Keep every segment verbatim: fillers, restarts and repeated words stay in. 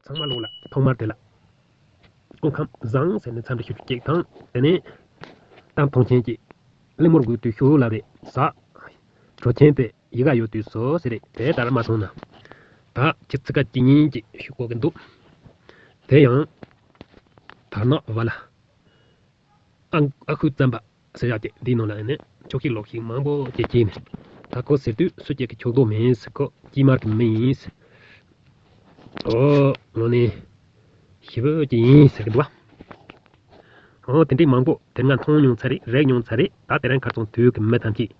ཚང་མ་ལོག་ལ་ཐོག་མར་དེ་ལ་སྐུ་ཁམས་བཟང་ཟེར་ནས་འཚམས་འདྲི་ཞུ་རྒྱུ་གཅིག་དང་། དེ་ནས་ད་མཐོང་ཆེན་གྱིས་གླེང་མོལ་དགོས་དུས་ཞུ་ལབ་རེད་ཟ། གྲོགས་ཆེན་དེ་ཡི་ག་ཡོད་དུས་བཟོ་ཟེར་རེད། དེ་ལྟར་མ་སོང་ན་ད་ཁྱི་ཚིག་ཁ་གཅིག་གཉིས་ཀྱིས་ཞུ་དགོས་ཀྱི་འདུག་དེ་ཡང་དར་ནག་བ་ལ། ཨ་ཨ་ཁུ་བཙན་པ་ཟེར་ཡག་དེ་འདིའི་ནང་ལ་ནི་ཕྱོགས་ཞིག་ལོགས་ཤིག་མང་པོ་ཅིག་སྐྱེས་ནས། ད་ཁོ་ཟེར་དུས་སུ་སྐྱེས་ཀྱི་ཕྱོགས་གཏོགས་མིན་ཟེར། ཁོ་དཀྱིལ་མར་གྱི་མི་ཡིན་ཟེར། ཨོ་དངོས་གནས་ཞེ་པོ་ཅིག་ཡིན་ཟེར་གྱི་འདུག་བ། ཨོ་དེ་འདྲའི་མང་པོ་དེ་སྔ་མཐོང་མྱོང་ཚར་རེད། རེག་མྱོང་ཚར་རེད། ད་དེ་རིང་ཁ་སང་དུས་ཀྱི་མི་ཐམས་ཅད་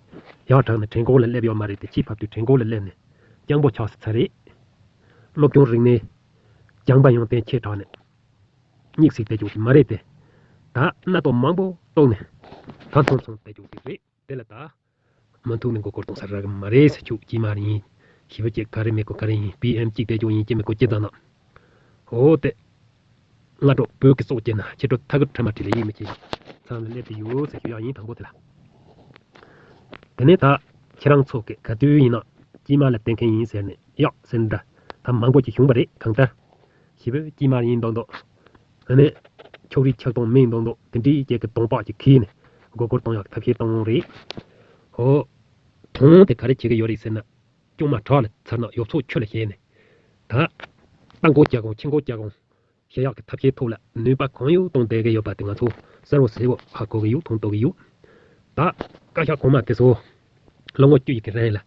ཡག་དྲག་ནས་དྲན་གོ་ལ་སླེབས་ཡོད་མ་རེད་དེ། ཕྱིས་བར་དུ་དྲན་གོ་ལ་སླེབས་ནས་སྤྱང་པོ་ཆགས་སུ་ཚར་རེད། སློབ་སྦྱོང་རིག་གནས་སྦྱངས་པ་ཡོན་ཏན་ཆེ་དྲགས་ནས། གཉིད་སད་བསྡད་རྒྱུ་ཞིག་མ་རེད་དེ། ད་རྣ་ཏོག་མང་པོ་གཏོང་ནས་ད་མཐོང་སོང་བསྡད་རྒྱུ་ཞིག་རེད། དེ་ལ་ད་མུ་མཐུད་ནས་མགོ་སྐོར་གཏོང་ས་རག་གི་མ་རེད་ཟེར། ཁྱོད་དཀྱིལ་མར་ཡིན། ཞེ་པོ་ཅིག་ག་རེ་མེད་གོ་ག་རེ་ཡིན། པི་ཨེམ་གཅིག་བསྡད་རྒྱུ་ཡིན་གཅིག་མེད་གོ་གཅིག་ཙམ་ན། འོ་དེ་སྔ་དྲོ་བོད་ཀྱི་སྲོག་བཅད་ན་ཕྱི་དྲོ་ཐ་གུར་ཁྲ་མ་བྲིས་ལ་ཡིད་མི་ཆེས་མཚམས་ལ་སླེབས་ཏེ་ཡོད་ཟེར་ཞུ་ཡག་ཡིན། དང་པོ་དེ་ལ། དེ་ནས་ད་ཁྱེད་རང་ཚོ་གི་ག་དུས་ཡིན་ན་དཀྱིལ་མ་ལ་བསྡད་མཁན་ཡིན་ཟེར་ནས་གཡག་ཟེར་འདྲ་ད་མང་པོ་ཅིག་བྱུང་བ་རེད། གང་ལྟར་ཞེ་པོ་དཀྱིལ་མར་ཡིན་མདོག་མདོག་ཨ་ནི་ཕྱོགས་རིས་ཆགས་སྡང་མིན་མདོག་མདོག་དེ་འདྲའི་ཅིག་གི་གདོང་པགས་ཅིག་གིས་ནས་མགོ་སྐོར་གཏོང་ཡག་ཐབས་ཤེས་གཏོང་རེད། ཧོ། དོན་དེ་ག་རེ་བྱེད་ཀྱི་ཡོད་རེད་ཟེར་ན། སྐྱོ་མ་བྲག་ལ་ཚར་ན་ཡོབ་ཚོགས་ཆུ་ལ་བཞེས་ནས། ད་རྟ་མགོ་རྒྱག་གོང་ཁྱི་མགོ་རྒྱག་གོང་བྱེད་ཡག་གི་ཐབས་ཤེས་ཐོག་ལ་ནུས་པ་གང་ཡོད་གཏོང་བསྡད་ཀྱི་ཡོད་པ་དེ་ང་ཚོ་གསལ་བོ་གསལ་བོ་ཧ་གོ་གི་ཡོད། མཐོང་རྟོགས་ཀྱི་ཡོད། ད་བཀའ་ཤག་གོང་མ་དེ་ཚོ་ལོ་ངོ་བཅུ་ཡི་གི་རིང་ལ་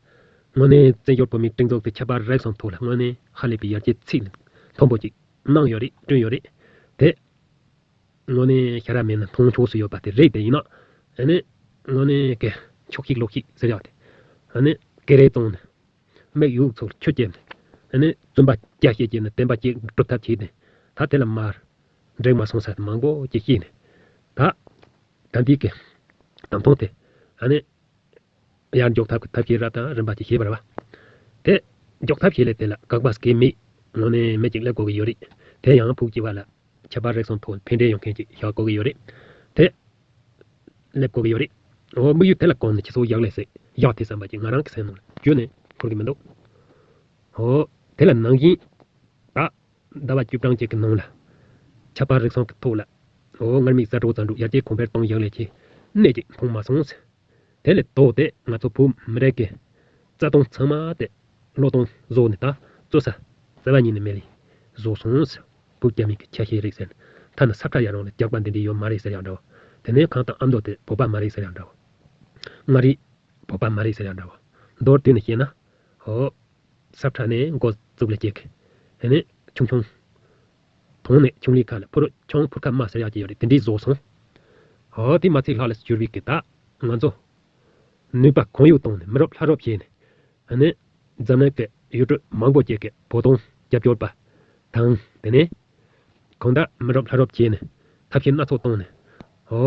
དངོས་གནས་བཙན་བྱོལ་བོད་མིའི་སྒྲིག་འཛུགས་དེ་ཁྱད་པར་རིག་གཞུང་ཐོག་ལ་དངོས་གནས་ཧ་ལས་པའི་ཡར་རྒྱས་ཚད་མཐོན་པོ་ཅིག་གནང་ཡོད་རེད། བསྐྲུན་ཡོད་རེད། དེ་དངོས་གནས་ཞེ་དྲག་མེད་ན་མཐོང་ཆོག་སུ་ཡོད་པ་དེ་རེད། དེ་ཡིན་ན་ཨ་ནི་དངོས་གནས་ཀྱི་ཕྱོགས་ཞིག་ལོགས་ཤིག་ཟེར་ཡག་དེ་ཨ་ནི་ཀེ་རེ་བཙོང་ནས། མིག་ཡོད་ཚོར་ཆུ་སྐྱེས་ནས། ཨ་ནི་བཙུན་པ་སྐྱ་ཤེད་ཀྱི་ནི་བསྟན་པ་ཅིག་སྒྲུབ་ཐབས་བྱས་ནས། ད་དེ་ལ་མར་འགྲིག་མ་སོང་ས་མང་པོ་ཅིག་སྐྱེས་ནས། ད་ད་འདི་གི་དམ་དོན་དེ་ཨ་ནི་ཡར་འཇོག་ཐབས་ཀྱི་ཐབས་ཤེས་རབ་དང་རིམ་པ་ཅིག་བྱས་པ་རེད་བ། དེ་འཇོག་ཐབས་ཤེས་ལས་དེ་ལ་དགག་པ་སྐྱེ་མེད་དངོས་གནས་མི་ཅིག་སླེབས་དགོས་ཀྱི་ཡོད་རེད། དེ་ཡང་ཕུགས་ཀྱི་བར་ལ་ཁྱད་པར་རིག་གཞུང་ཐོག་ཕན་འབྲས་ཡོང་མཁན་ཅིག་བཞག་དགོས་ཀྱི་ཡོད་རེད། དེ་སླེབས་དགོས་ཀྱི་ཡོད་རེད། འོ་དམིགས་ཡུལ་དེ་ལ་གོམས་ནས་ཁྱེད་ཚོ་ཡག་ལས་སེ་ཡག་དེ་བསམ་པ་ཅིག་ང་རང་གི་སེམས་ནང་ལ་བརྗོད་ནས་འཁོར་གྱི་མི་འདུག་འོ་དེ་ལ་ནང་བཞིན་ད་ཟླ་བ་བཅུ་གྲངས་ཅིག་གི་ནང་ལ་ཁྱད་པར་རིག་གཞུང་གི་ཐོག་ལ་འོ་སྔར་མེད་གསར་འགྲོ་གཙང་སྒྲུབ་ཡར་རྒྱས་གོང་འཕེལ་གཏོང་ཡག་ལས་ཀྱི་གནད་ཅིག་མཐོང་མ་སོང་ཟེར། དེ་ལས་ལྡོག་སྟེ་ང་ཚོ་བོད་མི་རིགས་ཀྱི་རྩ་དོན་ཚང་མ་དེ་བློས་གཏོང་བཟོས་ནས་ད་རྩོད་ས་རྩ་བ་ཉིད་ནས་མེད་ལས་བཟོས་སོང་ཟེར། བོད་རྒྱ་མི་གི་ཆ་ཤས་རིག་ཟེར་ཐ་ན་ས་ཁྲ་ཡ་རང་ལ་རྒྱག་པ་འདི་འདྲ་ཡོད་མ་རེད་ཟེར་ཡག་འདྲ་བོ། དེ་ནས་གངས་དང་ཨ་མདོ་དེ་བོད་པ་མ་རེད་ཟེར་ཡག་འདྲ་བོ། མངའ་རིས་བོད་པ་མ་རེད་ཟེར་ཡག་འདྲ་བོ། མདོར་བསྡུས་ནས་བཤད་ན། ཧོ། ས་ཁྲ་ནས་འགོ་བཙུགས་ལ་བྱེད་ཀི། དེ་ནས་ཆུང་ཆུང་། དོང་ནས་ཆུང་ལི་ཁ་ལ་ཕུ་རུ་ཆུང་ཕུར་ཁ་མ་ཟེར་ཡག་ཅིག་ཡོད་རེད། དེ་འདྲའི་བཟོས་སོང་། ཧོ་དེ་མ་ཚད་ལྷག་ལ་གྱུར་པའི་གི་ད་ང་ཚོ་ནུས་པ་གང་ཡོད་བཏང་ནས་མི་རབས་ལྷ་རབས་བྱས་ནས། ཨ་ནི་འཛམ་གླིང་གི་ཡུལ་གྲུ་མང་པོ་ཅིག་གི་བོད་དོན་རྒྱབ་སྐྱོར་པ་དང་དེ་ནས་གང་ལྟར་མི་རབས་ལྷ་རབས་བྱས་ནས་ཐབས་ཤེས་སྣ་ཚོགས་བཏང་ནས། ཧོ།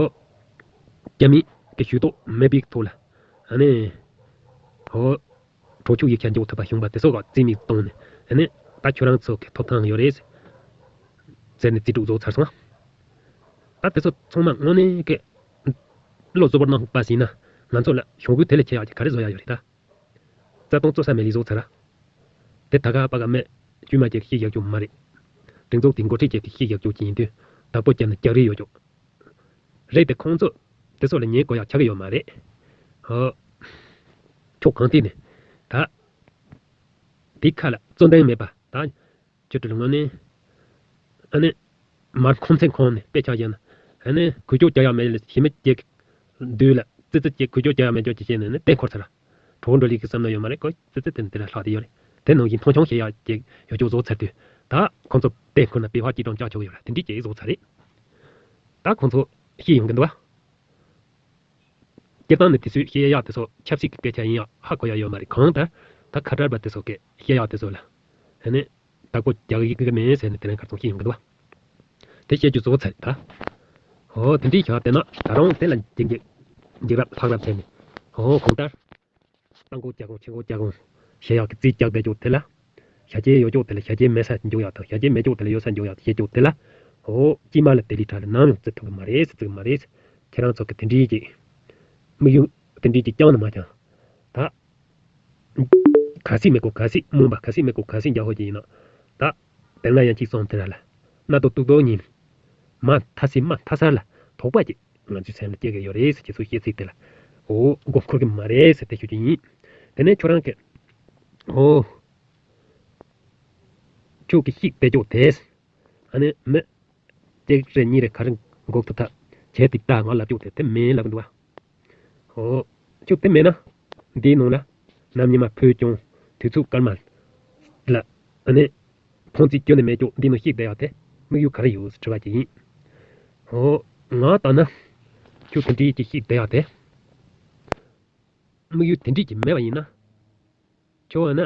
རྒྱ་མི་གི་ཇུས་གཏོགས་མེད་པའི་ཐོག་ལ། ཨ་ནི། ཧོ། གྲོས་ཆོད་ཡིག་ཆ་འཇོག་ཐུབ་པ་བྱུང་བ་དེ་ཚོ་ག་རྩིས་མེད་བཏང་ནས། ཨ་ནི། ད་ཁྱོད་རང་ཚོ་གི་ཐོབ་ཐང་ཡོད་རེད། ཟེར་ནས་རྩིས་སྤྲོད་བཟོ་ཚར་སོང་། ད་དེ་ཚོ་ཚང་མ་དངོས་གནས་ཀྱི་བློ་གཟུ་བོར་གནང་པ་ཟིན་ན་ང་ཚོ་ལ་གྱོང་གུད་དེ་ལས་ཆེ་ཡག་ཅིག་ག་རེ་བཟོ་ཡག་ཡོད་རེད་ད། རྩ་དོན་རྩོད་ས་མེད་ལས་བཟོ་ཚར་ར། དེ་ད་ག་པ་ག་མེད་དཀྱུས་མ་ཅིག་གིས་བཤད་ཡག་རྒྱུ་མ་རེད། སྒྲིག་འཛུགས་དེ་འགོ་ཁྲིད་ཅིག་གིས་བཤད་ཡག་རྒྱུ་ཅིག་ཡིན་དུས་བདག་པོ་བརྒྱབ་ན་རྒྱག་རེས་ཡོད་རྒྱུ། རེད་དེ་ཁོང་ཚོ་དེ་ཚོ་ལ་ཉན་དགོས་ཡག་ཆགས་ཀྱི་ཡོད་མ་རེད། ཧོ། ཁྱོད་གང་ཐད་ནས་ད། དེ་ཁ་ལ་རྩོད་ལྡན་མེད་པ་ད། ཁྱོད་ཚོ་ལ་དངོས་གནས། ཨ་ནི། མར་ཁོང་ཚན་ཁོང་ནས་དཔེ་ཆ་བཞག་ན། ཨ་ནི་གུས་ཕྱོགས་རྒྱག་ཡག་མེད་ལ་ཞི་མི་སྐྱེ། འདུས་ལ་ཙི་ཙི་སྐྱེ་གུས་ཕྱོགས་རྒྱག་ཡག་མེད་ཅོག་ཅིག་བྱས་ནས་ནི་བསྟན་འཁོར་ཚར། གྲོགས་འགྲོ་ལི་གི་བསམ་ན་ཡོད་མ་རེད་ཀོ། ཙི་ཙི་དེ་ནི་དེ་ལ་ལྷག་དེ་ཡོད་རེད། དེ་ནང་བཞིན་མཐོང་ཆུང་བྱེད་ཡག་ཅིག་ཡོད་ཅོག་བཟོ་ཚར་དུས། ད་ཁོང་ཚོ་བསྟན་འཁོར་ན་པི་ཧ་ཅི་གྲོང་ཅག་ཆོག་ཡོད་ར་དེ་འདྲི་ཅིག་བཟོ་ཚར་རེད། ད་ཁོང་ཚོ་ཤེས་ཡོང་གི་འདུག་བ། སྤྱིར་བཏང་ནི་དེ་ཚོས་བཤད་ཡག་དེ་ཚོ་ཆབ་སྲིད་ཀྱི་སྐད་ཆ་ཡིན་ཡག་ཧ་གོ་ཡག་ཡོད་མ་རེད། གང་ལྟར་ད་ཁ་བྲལ་པ་དེ་ཚོ་གིས་བཤད་ཡག་དེ་ཚོ་ལ། ཨ་ནི། བདག་པོ་རྒྱག་གི་མེད་ཟེར་ནས་དེ་རིང་ཁ་སང་ཤེས་ཡོང་གི་འདུག་བ། དེ་བཤད་རྒྱུ་གཙོ་བོ་ཚར་ད། ཨོ་དེ་འདྲའི་ཞག་དེ་ན་ད་རུང་དེ་ལ་འཇིགས་འཇིགས་འཇིགས་རབ་ལྷག་རབ་བྱས་ནས། ཨོ་གང་ལྟར། རྟ་མགོ་རྒྱག་གོང་ཆུ་མགོ་རྒྱག་གོང་བཤད་ཡག་གི་རྩིས་རྒྱག་བསྡད་ཅོག་དེ་ལ། བྱ་བྱེད་ཡོད་ཅོག་དེ་ལ་བྱ་བྱེད་མེད་ས་འཇོག་ཡག་དང་བྱ་བྱེད་མེད་ཅོག་དེ་ལ་ཡོད་ས་འཇོག་ཡག་དང་བཤད་ཅོག་དེ་ལ། ཨོ་དཀྱིལ་མ་ལ་དེ་ལས་ཕྲ་ལ་ནམ་ཡང་བརྩི་ཐུབ་ཀྱི་མ་རེད་ཟེར། བརྩི་གི་མ་རེད་ཟེར། ཁྱེད་རང་ཚོ་གི་དེ་འདྲའི་ཅིག་དམིགས་ཡུལ་དེ་འདྲའི་ཅིག་བཅངས་ན་མ་བཅངས། ད། ག་སྲིད་མི་དགོས་ག་སྲིད་རྨོངས་པ་ག་སྲིད་མི་དགོས་ག་སྲིད་རྒྱག་ཧོ་ཅིག་ཡིན་ན། ད། དེ་སྔ་ཡང་གཅིག་སོང་དེ་ར་ལ། རྣ་ཏོག་ཏོག་ཏོག་ཉིན། མ་མཐའ་སི་མ་མཐའ་སར་ལ་དོགས་པ་ཅིག་ང་ཚོའི་སེམས་ལ་སྐྱེ་གི་ཡོད་རེད་ཟེར། ཁྱེད་ཚོ་བཤད་ཚིག་དེ་ལ། འོ་མགོ་འཁོར་གི་མ་རེད་ཟེར་དེ་ཞུ་རྒྱུ་ཡིན། དེ་ནས་ཁྱོད་རང་གི། འོ། ཁྱོད་ཀྱི་ཤིག་བསྡད་ཀྱོག་དེས། ཨ་ནི་མི། གཅིག་རེ་གཉིས་རེ་ག་རེ་འགོག་ཐུབ་ཐབས་བྱས་ཏེ་ད་ང་ལབ་ཀྱོག་དེ་དེ་མིན་ལབ་གི་འདུག་བ། འོ། ཁྱོད་དེ་མེད་ན། འདིའི་ནང་ལ། ནམ་ཉི་མ་ཕུལ་ཀྱང་དུས་ཚོད་སྐར་མ། ལ། ཨ་ནི། ཕོང་ཚིག་ཁྱོན་ནས་མེད་ཀྱོག་འདི་ནང་ཤིག་བསྡད་ཡག་དེ་དམིགས་ཡུལ་ག་རེ་ཡོད་ཟེར་དྲི་བ་ཅིག་ཡིན། འོ། ང་ལྟ་ན། ཁྱོད་དེ་འདྲའི་ཅིག་ཤིག་བསྡད་ཡག་དེ། དམིགས་ཡུལ་དེ་འདྲའི་ཅིག་མེད་པ་ཡིན་ན། ཁྱོད་ཨ་ན།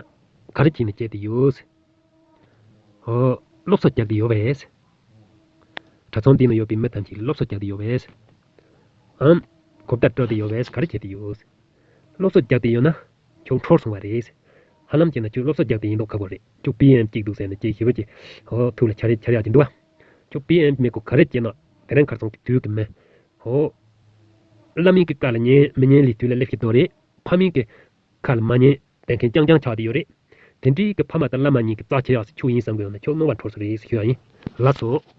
ག་རེ་བྱས་ནས་བྱས་ཏེ་ཡོད། ཨོ། སློབ་གསོ་རྒྱག་གི་ཡོད་པས། གྲྭ་ཚང་འདི་ན་ཡོད་པའི་མི་ཐམས་ཅད་ཀྱིས་སློབ་གསོ་རྒྱག་གི་ཡོད་པས། ཨམ། གོ་བརྡ་སྤྲོད་དེ་ཡོད་པས་ག་རེ་བྱས་ཏེ་ཡོད། སློབ་གསོ་རྒྱག་དེ་ཡོད་ན། ཁྱོད་འཁྲུལ་སོང་བ་རེད། ཧ་ལམ་བྱས་ན་ཁྱོད་སློབ་གསོ་རྒྱག་དེ་ཡིན་མདོག་ཁ་པོ་རེད། ཁྱོད་པི་ཨེམ་གཅིག་འདུག་ཟེར་ནས་ཅིག་ཞེ་པོ་ཅིག་ཨོ་ཐུགས་ལ་འཆར་འཆར་ཡག་ཅིག་འདུག་ཨ། ཁྱོད་པི་ཨེམ་མེད་གོ་ག་རེ་བྱས་ན་དེ་རིང་ཁ་སང་གི་དུས་ཀྱི་མི། ཨོ། བླ་མའི་གི་བཀའ་ལ་ཉན་མི་ཉན་ལས་དུས་ལ་སླེབས་ཀྱི་འདུག་རེད། ཕ་མའི་གི་ཁ་ལ་མ་ཉན་བསྡད་མཁན་རྐྱང་རྐྱང་ཆགས་བསྡད་ཡོད་རེད། དེ་འདྲའི་གི་ཕ་མ་དང་བླ་མ་གཉིས་ཀྱི་རྩ་ཆེ་ཡག་སི་ཆོས་ཡིན་བསམ་གི་ཡོད་ན་ཁྱོད་རྣོ་བ་འཁྲུལ་སོང་རེད་ཟེར་ཞུ་ཡག་ཡིན། ལགས་སོ།